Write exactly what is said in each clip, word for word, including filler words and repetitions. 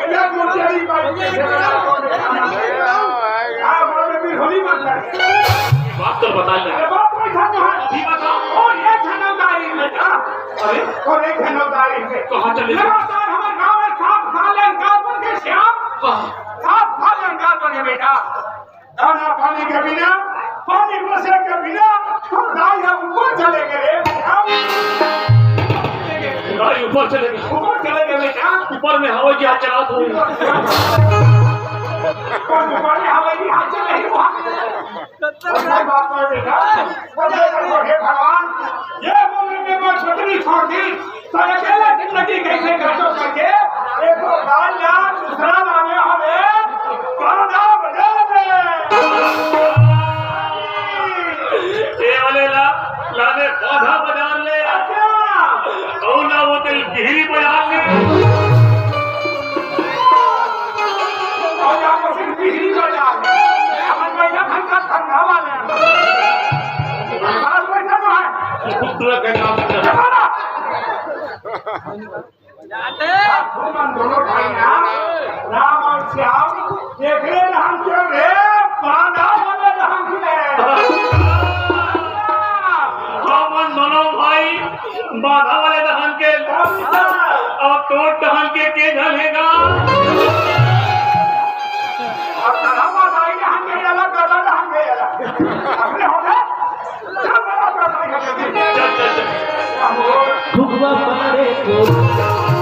ये मोतियारी बात के हाँ, बोल में भी होली मत कर। बात तो बता ले। अरे बात कोई था कहाँ? अभी बता। और एक जनमदारी में था। अरे? और एक जनमदारी में। कहाँ चले गए? लगातार हमारे गाँव में सात साल इनकार बन के श्याम। हाँ। सात साल इनकार बन के बेटा। दाना पानी के बिना, पानी बरसे के बिना, हम दाई हम ऊपर चले गए रे। हम दाई ऊपर चले गए। ऊपर चले गए बेटा। ऊपर में हवाई जहाज चला तू। ऊपर में हवाई जहाज चले गए। कोई बात नहीं बेटा। बोले, "हे भगवान, ये उम्र में मैं छतरी छोड़ दी, तो अकेले जिंदगी कैसे काटो करके, एक तो दाल ला, दूसरा मांगे हमें, बड़ा बजा दे।" ये वाले ला, लाने पौधा बाजार ले। अच्छा। और ना वो तेल बिहरी बाजार ले। और यहाँ पर सिर्फ बिहरी बाजार। हमारे भैया घर का धंधा वाला है। बाल पैसा जो है। दूसरा का काम करता है। घूमन दोनों भाई ना, राम और श्याम, एकरे नाम के रे, बांधा वाले नाम के। हमन दोनों भाई बांधा वाले नाम के। अब तोर नाम के के धन हेगा? अब हम भाई नाम के अलग, अलग नाम के अलग। अपने होते हाँ, बताइए।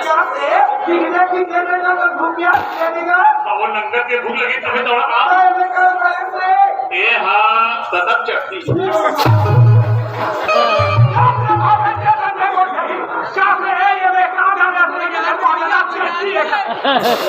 क्या से? कितने, कितने में ना रुपया देने का? अब वो लंगर के भूख लगी तभी तो आ। अरे, मैं कल पैसे। ए हाँ, सदक चट्टी। क्या से है ये? मैं कहाँ जा रहा था? ये मेरे को अभी आप चट्टी है।